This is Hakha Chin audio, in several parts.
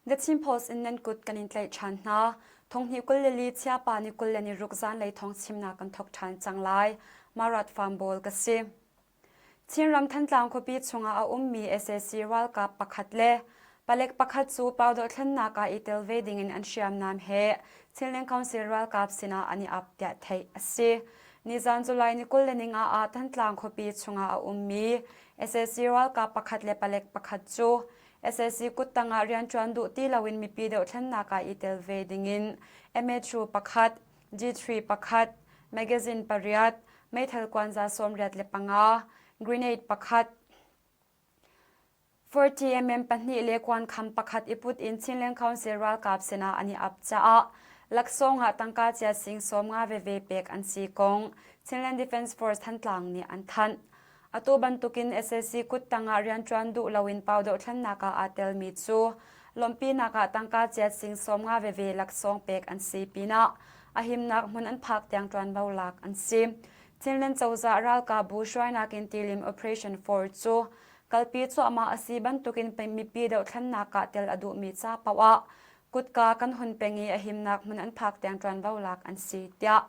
The Chin Post in nan kut kan in tlaih ṭhan hna. Thonghnih 24 chiapa ni 26 zanlei thawng chimnak kan thawk ṭhan cang lai. Marat Farm Bawl ka si. Chinram Thantlang khuapi chungah a ummi sac ralkap pakhat le palek pakhat cu pau dohthlennak ah i tel ve dingin an hriamnam he Chinland Council ralkap sinah an i ap tiah theih a si. Nizan July ni 24 ah Thantlang khuapi chungah a ummi sac ralkap pakhat le palek pakhat cu sac kuttang ah rianṭuan duh ti loin mipi dohthlennak ah i tel ve dingin MHU pakhat, G3 pakhat, magazine pariat, meithal kuanza 85, grenade pakhat, 40 mm pahnih le kuankham pakhat i put in Chinland Council ralkap sinah an i ap caah laksawng ah tangka cia sing 50 veve pek an si kong Chinland Defence Force Thantlang nih an thanh. Atu bantukin sac kuttang ah rianṭuan duh loin pau dohthlennak ah aa telmi cu lawmhpinak ah tangka ciat sing 50 veve laksawng pek an si pinah a himnak hmun an phak tiang ṭuanvo lak an si. Chinland cozah ralkapbu hruainak in tilim Operation 4 cu kalpi cuahmah a si bantukin mipi dohthlennak ah tel a duhmi ca paoh ah kutka kan hun peng i a himnak hmun an phak tiang ṭuanvo lak an si, tiah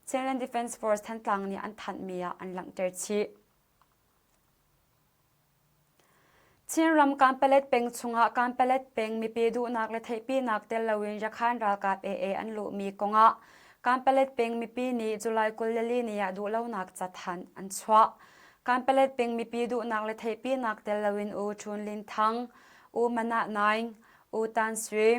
Chinland Defence Force Thantlang nih an thanhmi ah an langhter chih. Chinram Kanpalet peng chungah Kanpalet peng mipi duhnak le theihpinak tel loin Yakhan ralkap AA an luhmi kongah Kanpalet peng mipi nih July 24 ni ah duhlonak cathanh an chuah. Kanpalet peng mipi duhnak le theihpinak tel loin U Chun Lin Thang, U Manah Naing, U Tan Sui,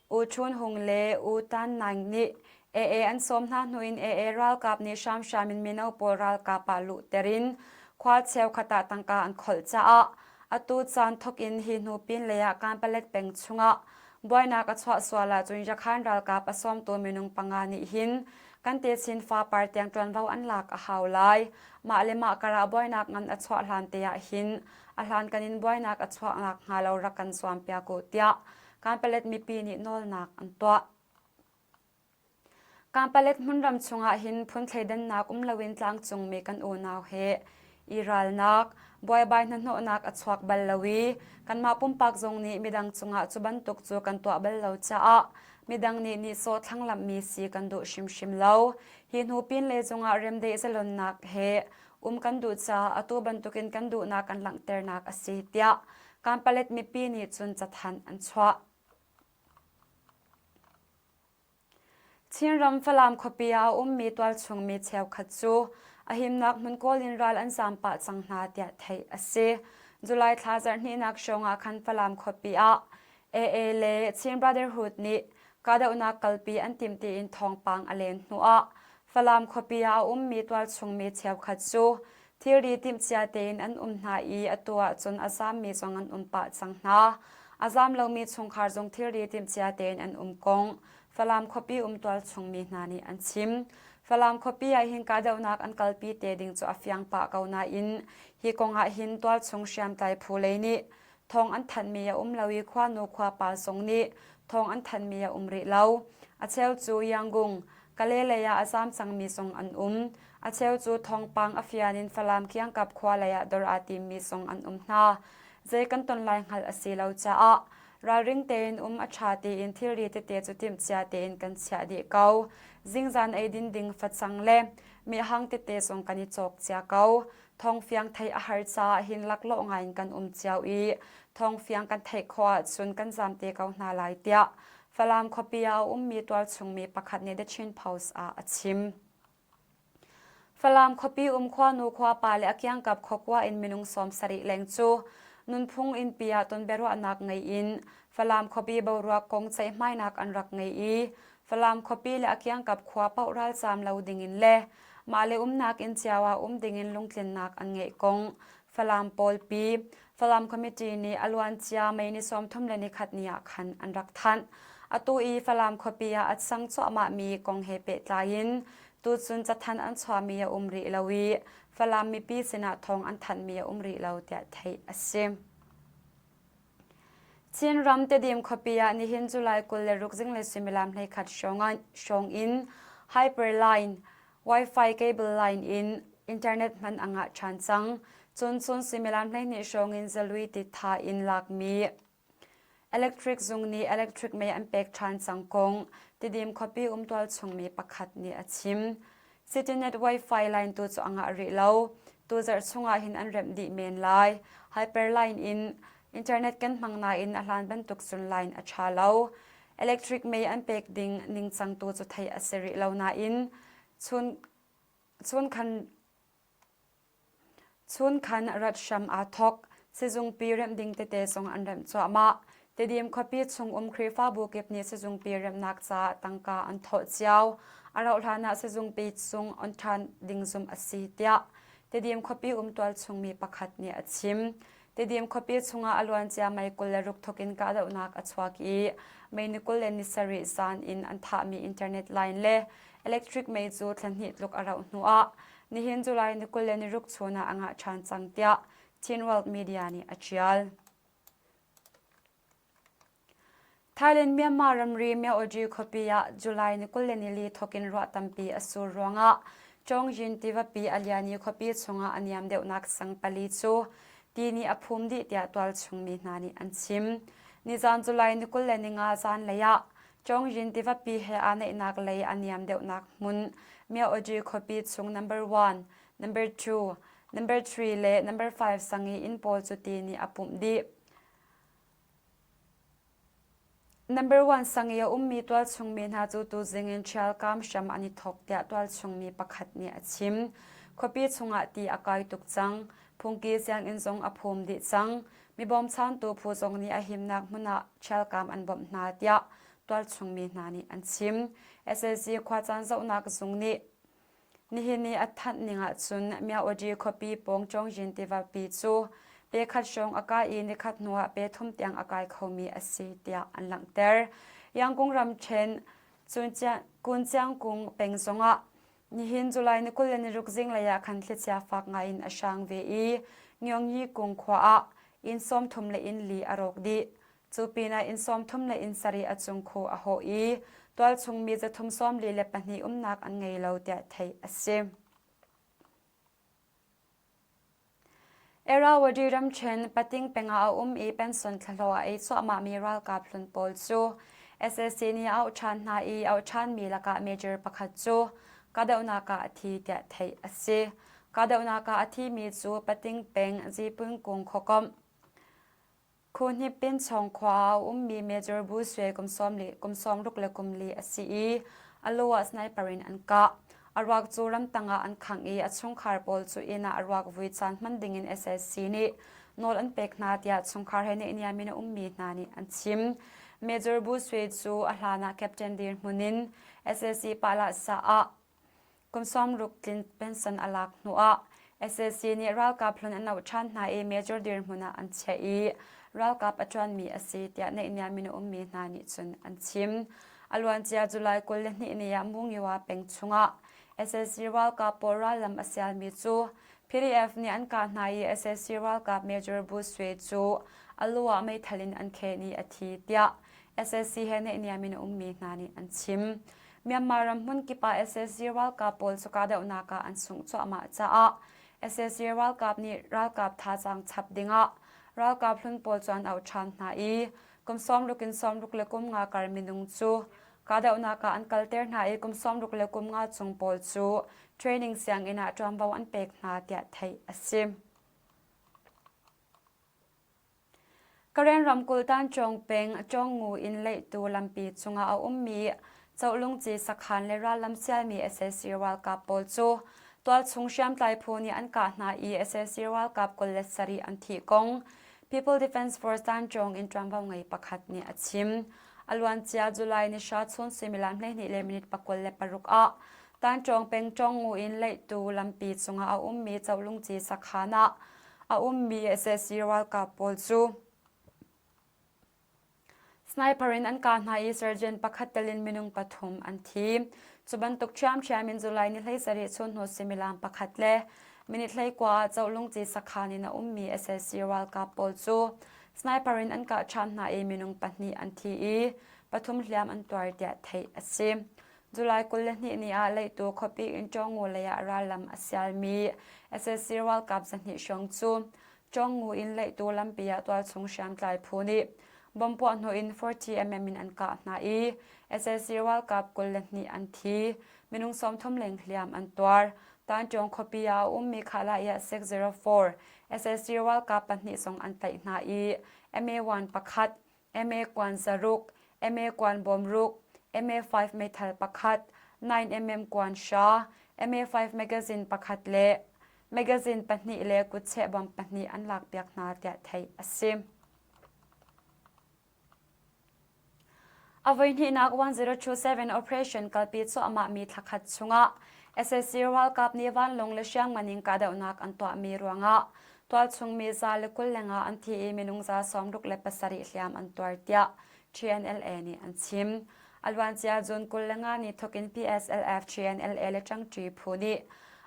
U Chun Hung le U Tan Naing nih AA an sawm hna hnu in AA ralkap nih hramhram in mino pawl ralkap ah luhter in khua cheukhat ah tangka an kholh caah atu caan thawk in hi hnu pinlei ah Kanpalet peng chungah buainak a chuah sual ahcun Yakhan ralkap a sawmtu minung panga nih hin kan techin fapar tiang ṭuanvo an lak a hau lai. Mah le mah karah buainak ngan a chuah hlan te ah hin a hlankan in buainak a chuah nakhnga lo rak kan zuampiak u tiah Kanpalet mipi nih nawlnak an tuah. Kanpalet hmunram chungah hin phun thleidannak um loin tlangcungmi kan unau he i ralnak, buaibai hnahnawhnak a chuak bal lo i kanmah pumpak zong nih midang cungah cu bantuk cu kan tuah bal lo caah midang nih nihsawh thlanglamhmi si kan duh hrimhrim lo. Hi hnu pinlei cungah remdaih zalonnak he um kan duh caah atu bantukin kan duhnak kan langhternak a si tiah Kanpalet mipi nih cun cathanh an chuah. Chinram Falam khuapi ah a ummi tualchung mi cheukhat cu a himnak hmun kawl in ral an zaam pah cang hna tiah theih a si. July thla zarhhnihnak hrawng ah khan Falam khuapi ah AA le Chin Brotherhood nih kahdohnak kalpi an timh tiin thawngpang a len hnuah Falam khuapi ah a ummi tualchung mi cheukhat cu thilri timhcia tein an um hna i atu ahcun a zaammi zong an um pah cang hna. A zaam lomi chungkhar zong thilri timhcia tein an um kong Falam khuapi um tualchung mi hna nih an chim. Falam khuapi ah hin kahdohnak an kalpi te ding cu a fiang pah ko nain hi kong ah hin tualchung hriamtlai phu lei nih thawng an thanhmi a um lo i khuanu khuapa zong nih thawng an thanhmi a um rih lo. A cheu cu Yangon, Kale lei ah a zaam cangmi zong an um. A cheu cu thawngpang a fian in Falam kiangkap khua lei ah dor aa timmi zong an um hna. Zei kan ton lai hngalh a si lo caah ralring tein um a ṭha tiin thilri tete cu timhcia tein kan chiah dih ko. Zingzan eidin ding facang le mehhang tete zong kan i cawk cia ko. Thawngfiang theih a har caah hin laklawh ngaiin kan um cio i thawngfiang kan theih khawh ahcun kan zaam te ko hna lai tiah Falam khuapi ah a ummi tualchungmi pakhat nih The Chin Post ah a chim. Falam khuapi um khuanu khuapa le a kiangkap khuakua in minung 70 leng cu nunphung innpi ah tonbiaruahnak ngei in Falam khuapi boruak kong ceihmainak an rak ngei i Falam khuapi le a kiangkap khua paoh ralzaam lo dingin le mah le umnak inn cio ah um dingin lungtlinnak an ngeih kong Falam pawlpi Falam Committee nih a luancia May ni 31 ni ah khan an rak thanh. Atu i Falam khuapi ah a cang cuahmahmi kong he pehtlai in tuchun cathanh an chuahmi a um rih lo i Falam mipi sinah thawng an thanhmi a um rih lo tiah theih a si. Chinram Tedim khuapi ah nihin July 26 zinglei suimilam 11 hrawng in Hyperline Wi-Fi cable line in internet hman a ngah ṭhan cang. Cun cun suimilam 12 hrawng in zalui titha in lakmi. Electric zung nih electric mei an pek ṭhan cang kong Tidim khuapi um tualchungmi pakhat nih a chim. CityNet Wi-Fi line tu cu a ngah rih lo. Tuzarh chungah hin an remh dih men lai. Hyperline in internet kan hmang nain a hlan bantuk cun line a ṭha lo. Electric mei an pek ding ningcang tu cu theih a si rih lo nain chun chun khan Chun khan rat hram aa thawk. Sizungpi remh ding tete zong an remh cuahmah. Tidim khuapi chung um Khrihfabu kip nih sizungpi remhnak caah tangka an thawh cio. A rauhhlan ah sizungpi chung on ṭhan ding zumh a si tiah Tidim khuapi um tualchungmi pakhat nih a chim. Tidim khuapi chungah a luancia May 26 thawk in kahdohnak a chuak i May ni 27 zan in an thahmi internet line le electric mei cu thla hnih tluk a rauh hnuah nihin July ni 26 chun ah a ngah ṭhan cang tiah Chin World Media nih a ṭial. Thailand Myanmar ramri Myaoji khuapi ah July ni 24 thawk in ruah tampi a sur ruangah Chongjin tivapi a lian i khuapi chungah a niam deuhnak sang pali cu ti nih a phum dih tiah tualchung mi hna nih an chim. Nizan July ni 25 zanlei ah Chongjin tivapi he aa naihnak lei a niam deuhnak hmun Myaoji khuapi chung number 1, number 2, number 3 le number 5 sang i inn pawl cu ti nih a pumh dih. Number 1 sang i a ummi tualchung mi hna cu tuzing in ṭhialkam hram an i thawk tiah tualchung mi pakhat nih a chim. Khuapi chungah ti a kai tuk cang. Phungki sianginn zong a phum dih cang. Mi bawmchantu phu zong nih a himnak hmun ah ṭhialkam an bawmh hna tiah tualchung mi hna nih an chim. SAC khuacaan zohnak zung nih Nihin i a thanh ning ahcun Myawaddy khuapi pawng Chongjin tivapi cu pe khat hrawng a kai i nikhat hnuah pe thum tiang a kai khomi a si tiah an langhter. Yangon ramṭhen Kunciangkung peng zongah nihin July ni 26 zinglei ah khan thlichia fak ngai in a hrang ve i Ngyongyi kung khua ah inn 30 le inn li a rawk dih. Cu pinah inn 30 le inn sarih a cung khu a hawh i tualchung mi zathum 42 umnak an ngei lo tiah theih a si. Irrawaddy ramṭhen Pating peng ah a um i pension thlahlawh a ei cuahmahmi ralkap hlun pawl cu sac nih a auh ṭhan hna i auh ṭhanmi lakah major pakhat cu kahdohnak ah a thi tiah theih a si. Kahdohnak ah a thimi cu Pating peng Zipun kung khuakomh Khuhnip Chawng khua ah a ummi Major Bu Swe kum 60 le kum li a si i a lu ah sniper in an kah. A ruak cu ramtang ah an khangh i a chungkhar pawl cu inn ah a ruak vui caan hman dingin sac nih nawl an pek hna tiah chungkhar he naihniam in a ummi hna nih an chim. Major Bu Swe cu a hlan ah captain dirhmun in sac Pah-lah-sah ah Kum 60 tlin pension a lak hnuah sac nih ralkap hlun an auh ṭhan hna i major dirhmun ah an chiah i ralkap a ṭuanmi a si tiah naihniam in a ummi hna nih cun an chim. A luancia July 22 ni ah Mungyiwa peng chungah sac ralkap pawl rallam a sialmi cu PDF nih an kah hna i sac ralkap Major Bu Swe cu a lu ah meithal in an khen i a thi tiah sac he naihniam in a ummi hna nih an chim. Myanmar ram hmunkip ah sac ralkap pawl cu kahdohnak ah an sungh cuahmah caah sac ralkap nih ralkap thazaang chap dingah ralkap hlun pawl cu an auh ṭhan hna i kum 60 in 60 le kum nga kar minung cu kahdohnak ah an kalter hna i kum 60 le kum nga chung pawl cu training sianginn ah ṭuanvo an pek hna tiah theih a si. Karen ramkulh Tanchawng peng Chawngngu inn leihtu lampi cungah a ummi Cohlungci sakhan le rallam sialmi sac ralkap pawl cu tualchung hriamtlai phu nih an kah hna i sac ralkap 27 an thih kong People Defense Force Tanchawng in ṭuanvo ngei pakhat nih a chim. A luancia July ni hra chun suimilam 12 le minute 26 ah Tanchawng peng Chawngngu inn leihtu lampi cungah a ummi Cohlungci sakhan ah a ummi sac ralkap pawl cu sniper in an kah hna i sergeant pakhat tel in minung pathum an thi. Cu bantuk ṭhiamṭhiam in July ni 17 chun hnu suimilam pakhat le minute 19 ah Cohlungci sakhan in a ummi sac ralkap pawl cu sniper in an kah ṭhan hna i minung pahnih an thi i pathum hliam an tuar tiah theih a si. July 22 ni ah Leitu khuapi in Chawngu lei ah rallam a sialmi sac ralkap 200 hrawng cu Chawngu in Leitu lampi ah tualchung hriamtlai phu nih Bomb puah hnawh in 40mm in an kah hna i sac ralkap 22 an thi. Minung 30 leng hliam an tuar. Tanṭiong khuapi ah a ummi Khalaya 604 sac ralkap pahnih zong an tlaih hna i MA1 pakhat, MA kuan zaruk, MA kuan bawmruk, MA5 meithal pakhat, 9mm kuan hra, MA5 magazine pakhat le magazine pahnih le kutcheh bom pahnih an lakpiak hna tiah theih a si. A voihnihnak 1027 operation kalpi cuahmahmi thlakhat chungah sac ralkap nih vanlawng le hriamngan in kahdohnak an tuahmi ruangah tualchung mi 120 lengah an thi i minung 67 hliam an tuar tiah TNLA nih an chim. A luancia June 25 ni thawkin PSLF, TNLA le ṭangṭi phu nih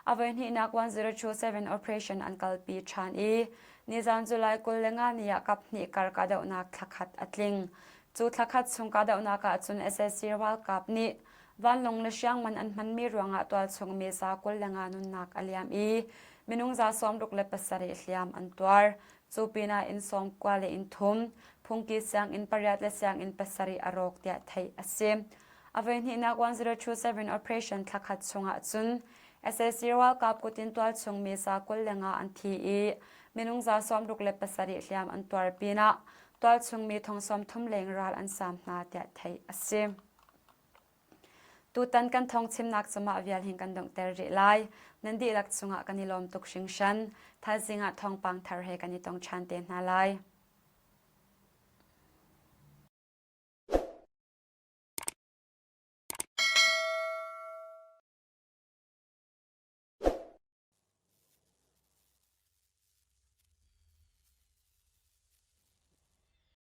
a voihnihnak 1027 operation an kalpi ṭhan i nizan July 25 ni ah kaphnih kar kahdohnak thlakhat a tling. Cu thlakhat chung kahdohnak ahcun sac ralkap nih vanlawng le hriangman an hmanmi ruangah tualchung mi 25 nunnak a liam i minung 67 hliam an tuar. Cu pinah inn sawmkua le inn thum, phungki sianginn pariat le sianginn pasarih a rawk tiah theih a si. A voihnihnak 1027 operation thlakhat chungah cun sac ralkap kutin tualchung mi 25 an thi i minung 67 hliam an tuar pinah tualchung mi thong 30 leng ral an saam hna tiah theih a si. Tutan kan thawngchimnak cu mah vial hin kan donghter rih lai. Nan dihlak cungah kan i lawm tuk hringhran. Thaizing ah thawngpang thar he kan i tong ṭhan te hna lai.